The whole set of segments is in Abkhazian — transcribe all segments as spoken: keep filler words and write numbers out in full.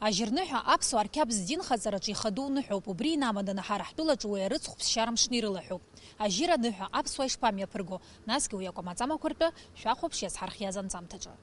Ажьырныҳәа аԥсуаа рқьабз динхаҵараҿы ихадоу ныҳәоуп, убри инамаданы ҳара ҳтәылаҿы уи арыцхә ԥсшьара мшны ирылаҳәоуп. Ажьира ныҳәа аԥсуаа ишԥамҩаԥырго, насгьы уи акәамаҵамақәа ртәы шәахәаԥш иазҳархиаз анҵамҭаҿы.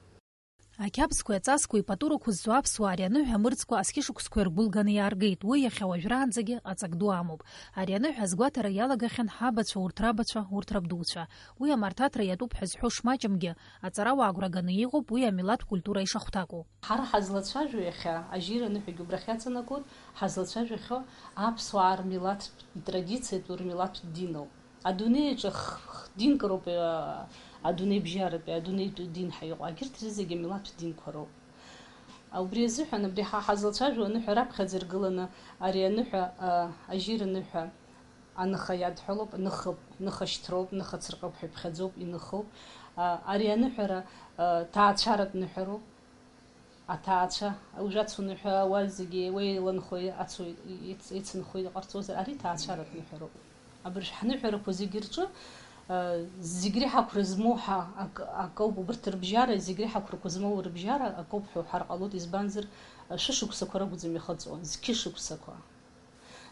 Ақьабзқәеи аҵасқәеи пату рықәызҵо аԥсуаа ари аныҳәа амырӡқәа азқьышықәсқәа иргәылганы иааргеит, уи иахьа уажәраанӡагьы аҵак ду амоуп. Ари аныҳәа азгәаҭара иалагахьан ҳабацәа, урҭ рабацәа, урҭ рабдуцәа. Уи амарҭаҭра иатәуп ҳәа зҳәо шмаҷымкгьы, аҵарауаа агәра ганы иҟоуп уи амилаҭ культура ишахәҭаку. Ҳара ҳазлацәажәо иахьа, ажьира аныҳәагьы убрахь иаҵанакуеит, ҳазлацәажәахьоу аԥсуаа рмилаҭтә итрадициатә, рмилаҭтә динуп. Адунеи аҿы х-, х-, динк роуп, э, адунеибжьаратәи, адунеитәи дин ҳәа иҟоу, егьырҭ рызегьы амилаҭтә динқәа роуп. А, убри азыҳәан, абри ҳа ҳазлацәажәо аныҳәа раԥхьаӡа иргыланы, ари аныҳәа, а, ажьира аныҳәа, аныха иадҳәалоуп, ныхоуп, ныха шьҭроуп, ныха цырҟьоуп ҳәа иԥхьаӡоуп, иныхоуп. А, ари аныҳәара, а, ҭаацәаратә ныҳәароуп. Аҭаацәа, ужәацу ныҳәа, уа зегьы уеиланхои, ацу иц-, ицынхои иҟарҵозар, ари ҭаацәаратә ныҳәароуп. Абыржә ҳныҳәарақәа зегьы рҿы, а, зегь реиҳа ақәра змоу ҳа ак-, акоуп, убырҭ рыбжьара, зегь реиҳа ақәрақәа змоу рыбжьара акоуп ҳәа уҳәар ҟалоит, избанзар, а, шәышықәсақәа ракәӡам ихыҵуа, зқьышықәсақәа.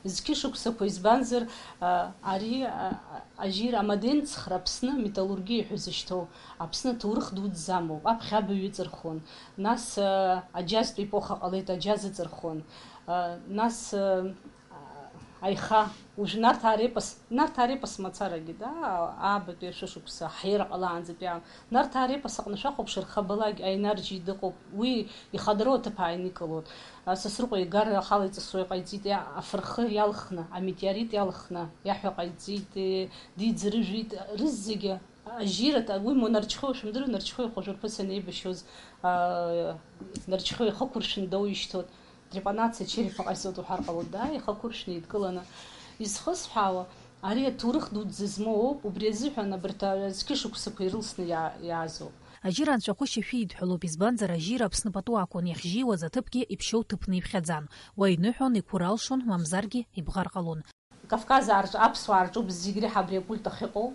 Зқьышықәсақәа, избанзар, а, ари, а, а, ажьира амодернцхра Аԥсны металлургиа ҳәа зышьҭоу, Аԥсны аҭоурых дуӡӡа амоуп, аԥхьа абаҩ иҵырхуан, нас, а, аџьазтә епоха ҟалеит, аџьаз ыҵырхуан, а, нас, а, аиха, уажә Нарҭаа репос, Нарҭаа репос мацарагьы, да, аабатәи ашәышықәса, ҳиара ҟалаанӡатәи аамҭа, Нарҭаа репос аҟны шәахәаԥшыр, Хабалақь Аинар-џьи дыҟоуп, уи ихадароу аҭыԥ ааиникылоит. А, Сасрыҟәа игара ахала иҵысуа иҟаиҵеит, иа-, афырхы иалхны, аметеорит иалхны, иаҳәа ҟаиҵеит, э, диӡырыжәит, рызегьы ажьира, та-, уи мо Нарџьхьоу, шәымдыруеи, Нарџьхьоу ихәажәырԥыс анеибашьуаз, а, Нарџьхьоу ихықәыршәны доуишьҭуеит, трепанация черепа ҟаиҵоит уҳәар ҟалоит, да, ихақәыршәны идкыланы. Изхысҳәаауа, ари аҭоурых дуӡӡа змоу ауп, убри азыҳәан абарҭ, а, зқьышықәсақәа ирылсны иа-, иаазоуп. Ажьира анцәахәы шьашәы идҳәалоуп, избанзар, ажьира Аԥсны пату акәын, иахьжьиуаз аҭыԥгьы иԥшьоу ҭыԥны иԥхьаӡан. Уа иныҳәон, иқәра алшон, мамзаргьы ибӷар ҟалон. Кавказаа рҿы аԥсуаа рҿоуп зегь реиҳа абри акульт ахьыҟоу,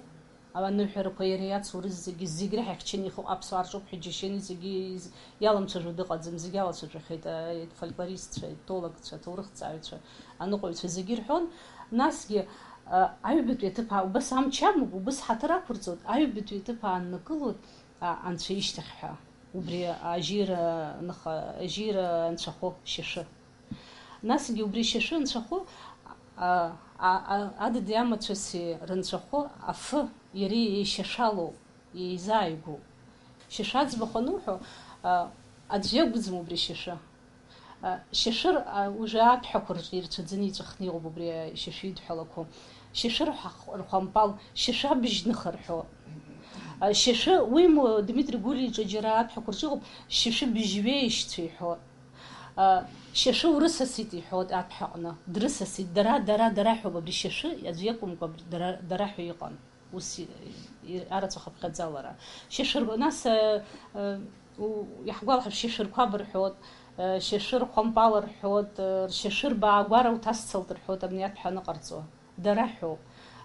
аныҳәарақәа иара иацу рызегьы зегь реиҳа ихьчаны иҟоу аԥсуаа рҿоуп ҳәа џьашьаны зегьы из-, иаламцәажәо дыҟаӡам, зегь алацәажәахьеит, э, фольклористцәа, етологцәа, аҭоурыхҭҵааҩцәа, аныҟәаҩцәа зегьы ирҳәон. Насгьы, э, аҩбатәи аҭыԥ аа-, убас амч амоуп, убас ҳаҭыр ақәырҵоит, аҩбатәи аҭыԥ ааннакылоит, а, анцәа ишьҭахь ҳәа, убри ажьира ныха-, ажьира анцәахәы шьашәы. Насгьы убри шьашәы анцәахәы, а, а, а, адыди амацәыси рынцәахәы афы иареи еишьашәалоуп, еизааигәоуп. Шьашәы аӡбахә ануҳәо, а, аӡә иакәӡам убри шьашәы. А, шьашәыр, а, уже аҭәҳәақәа рҿы ирцәаӡаны иҵәахны иҟоуп убри ашьашәы идҳәалақәоу. Шьашәыр ҳа-, рхәампал, шьашәы абжь ныха рҳәо. А, шьашәы, уимоу, Дмитри Гәлиа иҿы џьара аҭәҳәақәа рҿы иҟоуп, шьашәы быжьҩеишьцәа иҳәо. А, шьашәы урысасит иҳәоит аҭәҳәаҟны. Дрысасит, дара, дара, дара ҳәоуп абри шьашәы, аӡәы иакәымкәа, абри дара, дара ҳәа иҟан. Ус и-, и-, арацәа хыԥхьаӡалара. Шьашәыр-, нас, э, э, у-, иаҳгәалаҳаршәап, шьашәырқәаб рҳәоит, э, шьашәырхәампал рҳәоит, э, шьашәырбаагәара уҭасцалт рҳәоит, абни аҭәҳәа аныҟарҵо. Дара ҳәоуп.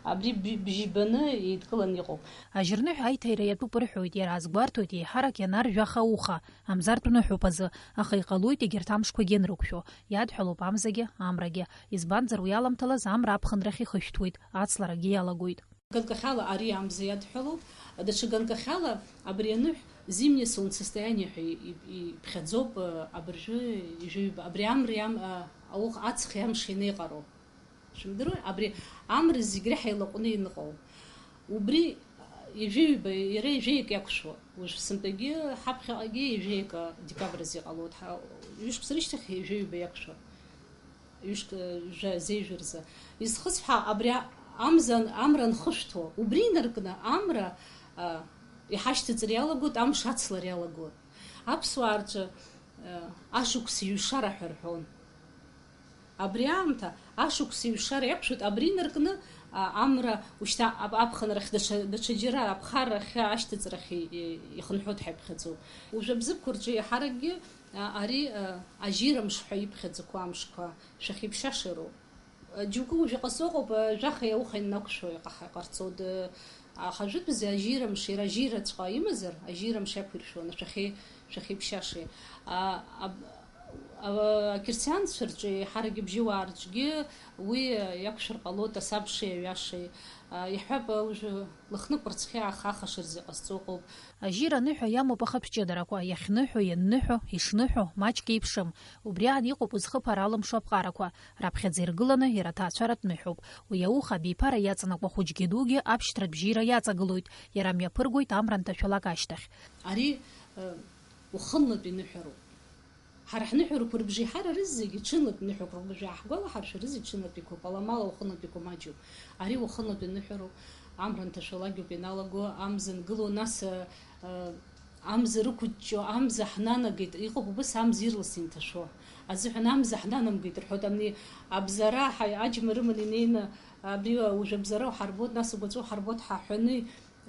Абри б-, бжьбаны еидкыланы иҟоуп. Ажьырныҳәа аиҭаира иатәуп рҳәоит, иара азгәарҭоит еиҳарак ианаржәаха ауха, амзартә ныҳәоуп азы, аха иҟалоит егьырҭ амшқәагьы анрықәшәо, иадҳәалоуп амзагьы, амрагьы. Избанзар, уи аламҭалаз амра аԥхынрахь ихышәҭуеит, ацларагьы иалагоит. Ганкахьала ари амза иадҳәалоуп, даҽа ганкахьала абри аныҳә зимнее солнцестояние ҳәа и-, и-, иԥхьаӡоуп, э, абыржәы ижәыҩба, абри амреи ам-, а, ауӷ-, аҵхи амши анеиҟароу. Шәымдыруеи? Абри амра зегь реиҳа илаҟәны ианыҟоу. Убри, а, ижәыҩба, иара ижәеик иақәшәо. Уажә сынтәагьы ҳаԥхьаҟагьы ижәеик, а, декабрь азы иҟалоит. Ҳа-, ҩышықәса рышьҭахь ижәыҩба иақәшәо. Ҩышк, э, жәа-, зежә рзы. Изхысҳәаау абри а-, амза, амра анхышәҭуа, убри инаркны амра, а, иҳашьҭыҵра иалагоит, амш ацлар иалагоит. Аԥсуаа рҿы, э, ашықәс ҩшара ҳәа рҳәон. Абри аамҭа ашықәс ҩшара иақәшәоит, абри инаркны, а, амра ушьҭа ап-, аԥхынрахь даҽа, даҽаџьара аԥхаррахь ашьҭыҵрахь и-, и-, ихынҳәуеит ҳәа иԥхьаӡоуп. Уажә абзыԥқәа рҿы иаҳаракгьы А, ари, а, ажьира мш ҳәа иԥхьаӡақәоу амшқәа шәахьиԥшьаша роуп. А, џьоукы уажә иҟасҵо ыҟоуп, а, жәаха иауха иннақәшәо иҟаҳ-, иҟарҵо, д-, аха жәытәӡа ажьира мш, иара ажьираҵәҟьа имазар, ажьира мш иақәиршәуаны шәахьи-, шәахьиԥшьашеи. А, аб-, Ақьырсианцәа рҿы, еиҳарак ибжьыуаа рҿгьы уи иақәшәар ҟалоит асабшеи аҩашеи. Иаҳҳәап, уажәы лыхнықәырцхьаа хаха шырзыҟазҵо ыҟоуп. Ажьира аныҳәа иамоуп ахатә ҷыдарақәа, иахьныҳәо, ианныҳәо, ишныҳәо, маҷк еиԥшым. Убри аан иҟоуп узхыԥар алымшо аԥҟарақәа. Раԥхьаӡа иргыланы иара аҭаацәаратә ныҳәоуп. Уи ауха абиԥара иаҵанакуа хәыҷгьы дугьы аԥшьҭратә бжьира иаҵагылоит, иара мҩаԥыргоит амра анҭашәалак ашьҭахь. Ари, э, ухынлатәи ныҳәароуп. Ҳара ҳныҳәарақәа рыбжеиҳара рызегьы ҽынлатәи ныҳәақәа рыбжеи ааҳгәалаҳаршәа рызегьы ҽынлатәиқәоуп, аламала ухынлатәиқәа маҷуп. Ари ухынлатәи ныҳәароуп, амра анҭашәалак иоуп ианалаго, амза ангылоу, нас, э, э, амза рықәыҷҷо, амза ҳнанагеит, иҟоуп убыс амза ирлас инҭашәо. Азыҳәан амза ҳнанамгеит рҳәоит, ани абзара ҳа-, аџьма рыманы инеины, абри уажә абзара уҳарбоит, нас угәаҵәа уҳарбоит ҳәа ҳҳәаны,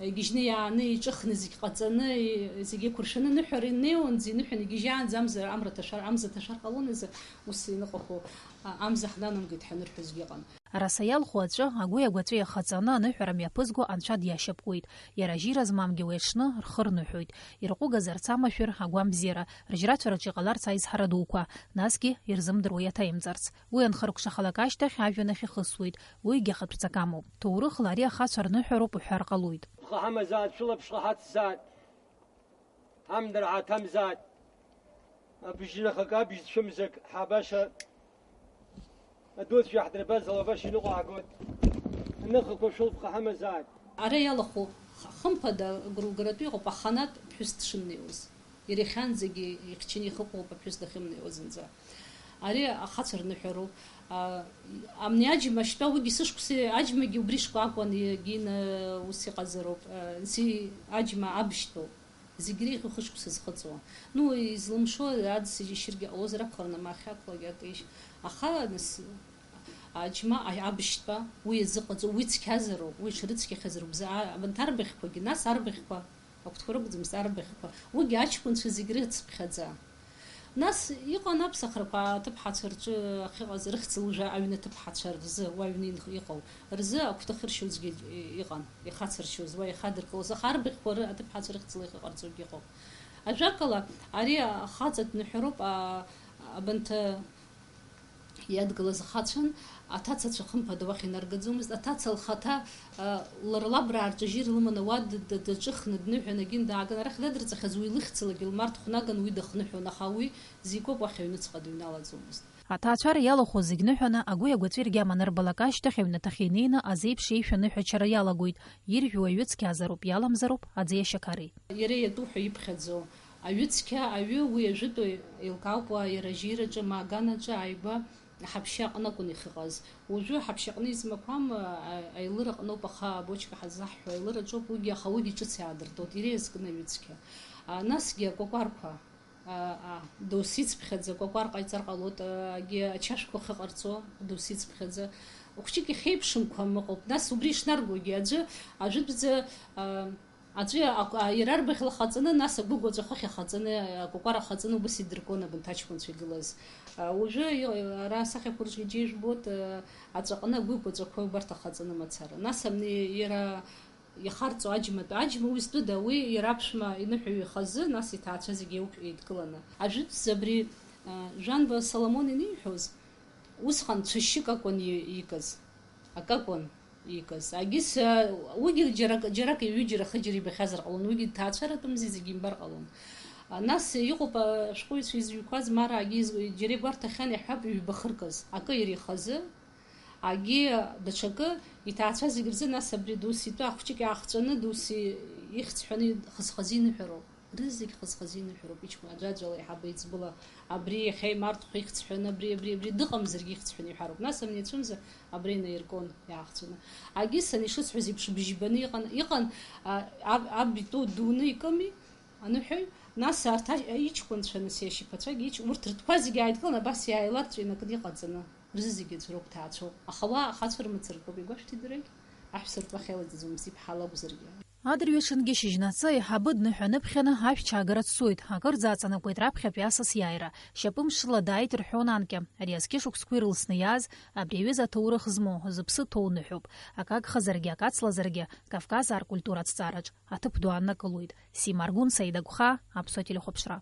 игьежьны иааны, иҿыхны зегь ҟаҵаны, и-, зегь еиқәыршәаны ныҳәара инеиуанӡа, иныҳәаны игьежьаанӡа амза амра ҭашәар, амза ҭашәар ҟалон азы, ус иныҟәахо, а, амза ҳнанамгеит ҳәа анырҳәозгьы ыҟан. Араса иалху аҵәы агәи агәаҵәеи ахаҵаны аныҳәара мҩаԥызго анцәа диашьапкуеит. Иара ажьира змамгьы уи аҽны рхы рныҳәоит. Ирҟәыгазарц амашәыр, агәамбзиара, ржьрацәараҿы иҟаларц аизҳара дуқәа, насгьы ирзымдыруа иаҭаимҵарц. Уи анхыркәшахалак ашьҭахь ажәҩан ахь ихысуеит. Уигьы ахатә ҵак амоуп. Ҭоурыхла ари ахацәа рныҳәароуп уҳәар ҟалоит. Бхы ҳамазааит, шәылаԥшла ҳацзааит. Ҳамдара ҳаҭамзааит. Абжьнахак абжь цәымзак ҳабаша адуцәа иаҳдырбаз алабашьа иныҟәааго аныхақәа шәылԥха ҳамазааит. Ара иалахәу х-, хымԥада агәыргәаратәы иҟоуп аханатә ԥҳәыс дшымнеиуаз. Иара иахьанӡагьы ихьчаны ихыҟоуп аԥҳәыс дахьымнеиуа зынӡа. Ари ахацәа рныҳәароуп. А, амни аџьма шьтәа уигьы сышықәсеи аџьмагьы убри шкәакәан, егьины ус иҟазароуп. А, си аџьма абшьтәоуп. Зегь реиӷьу хышықәса зхыҵуа. Ну, излымшо аӡ ишьыргьы ҟалозар акәхарын, амахьақәлагьы акы ишь. Аха, нас, аџьма, а-, абшьтәа, уи иазыҟаҵо, уи цқьазароуп, уи ҽрыцқьахьазароуп. Бза-, а-, абанҭ арбаӷьқәагьы, нас арбаӷьқәа, акәтқәа ракәӡамызт, арбаӷьқәа, уигьы аҷкәынцәа зегь рыцԥхьаӡа. Нас иҟан аԥсахрақәа аҭыԥҳацәа рҿы ахьыҟаз, рыхьӡ лжәа аҩны аҭыԥҳацәа рзы, уаҩны ин-, иҟоу, рзы агәҭахыршьозгьы иҟан, ихацыршьоз, уа ихадыркылоз, аха арбаӷьқәа ры-, аҭыԥҳацәа рыхьӡала иҟарҵогьы ыҟоуп. Ажәакала, ари ахаҵа дныҳәароуп, а-, абанҭ иадгылаз ахацәан, аҭацацәа хымԥада уахь инаргаӡомызт, аҭаца лхаҭа, а, лара лабраа рҿы жьыр лыманы уа д-, д-, даҿыхны дныҳәан, агьын дааган, арахь дадырҵахьаз уи лыхьӡалагьы лмарҭ хәнаган уи дахныҳәон, аха уи зикәакә ахь аҩныҵҟа дыҩналаӡомызт. Аҭаацәара иалахәу зегь ныҳәаны, агәи агәаҵәеи ргьама анырбалак ашьҭахь аҩнаҭахь инеины азеиԥш еишәа аныҳәачара иалагоит, иржәуа аҩы цқьазароуп, иаламзароуп аӡи ашьақари. Иара иатәу ҳәа иԥхьаӡоу аҩы цқьа, аҩы уи ажәытәы еилкаауп, уа иара ажьираҿы, ма аганаҿы ааигәа ҳаԥшьа аҟны акәын иахьыҟаз. Уажәы ҳаԥшьа аҟны измақәам, а-, аилыра аҟноуп, аха абочка ҳаззаҳҳәо аилыраҿоуп, уигьы, аха уигьы ҿыц иаадыртуеит, иреизкны аҩы цқьа. А, насгьы акәакәарқәа, а, а, досицыԥхьаӡа, акәакәар ҟаиҵар ҟалоит, а, агьи ачашәқәа ахьыҟарҵо досицыԥхьаӡа. Хәҷык ихьеиԥшымкәа ыҟоуп, нас убри ишнаргогьы аӡәы, ажәытәӡа, а, аӡәы акә-, а, иара арбаӷь лахаҵаны, нас агәыгәаҵәа хыхь ахаҵаны, акәакәар ахаҵаны убыс идыркуан абанҭ аҷкәынцәа игылаз. А, уажәы и-, ара асахьақәа рҿгьы џьеи жәбоит, а, аҵәаҟны агәыгәаҵәақәа убарҭ ахаҵаны мацара. Нас амни иара иахарҵо аџьматәы, аџьма уи зтәыда, уи иара аԥшәма иныҳәаҩ ихазы, нас иҭаацәа зегьы еиқәшәо еидкыланы. Ажәытәӡа абри, а, Жәанба Соломон иниҳәоз, усҟан цәашьшьык акәын и-, иикыз, акы акәын иикыз. Агьыс, а, уигьы џьарак, џьарак ҩыџьара, хыџьара ибахьазар ҟалон, уигьы дҭаацәаратәымзи, зегьы имбар ҟалон. А, нас иҟоуп, а, ашәҟәыҩҩцәа изҩқәаз, Мара агьи из-, џьара игәарҭахьан, иаҳҳәап, ҩба хыркыз, акы иара ихазы, Агьи даҽакы, иҭаацәа зегь рзы, нас абри дус итәы ахәҷык иаахҵәаны, дус ихьӡ ҳәаны хаз-хазы иныҳәароуп. Рызегь хаз-хазы иныҳәароуп, иҷкәын аӡәаӡәала, еиҳабы еиҵбыла, абри иахьа имарҭхо ихьӡ ҳәаны, абри, абри, абри дыҟамзаргьы ихьӡ ҳәаны иҳәароуп. Нас амни ацәымза абри инаиркуан иаахҵәаны. Агьи сан ишысҳәаз еиԥш бжьбаны иҟан, иҟан, а, аб, аб итәы дуны икыми, аныҳәаҩ, нас арҭ а-, иҷкәынцәа, нас иашьаԥацәагьы иҷ-, урҭ ртәқәа зегьы ааидкыланы абас иааиларҵәо инакны иҟаҵаны. Рызегьы аӡәроуп, ҭаацәоуп. Аха уа ахацәа рымацара акоуп, игәашәҭеи дарагь? Аҳәса ртәы ахьалаҵаӡомызт, иԥҳа лакәзаргьы. Адырҩаҽынгьы шьыжьнацы аиҳабы дныҳәа-ныԥхьаны ашә аагарц дцоит, акырӡа аҵанакуеит раԥхьатәи асас иааира. Шьапымшла дааит рҳәон анкьа. Ари азқьышықәсқәа ирылсны иааз, абри аҩыза аҭоурых змоу, зыԥсы ҭоу ныҳәоуп. Акы агхазаргьы, акы ацлазаргьы, Кавказаа ркультура аҭҵаараҿ аҭыԥ ду ааннакылоит. Сима Аргәын, Саида Гәхаа, Аԥсуа телехәаԥшра.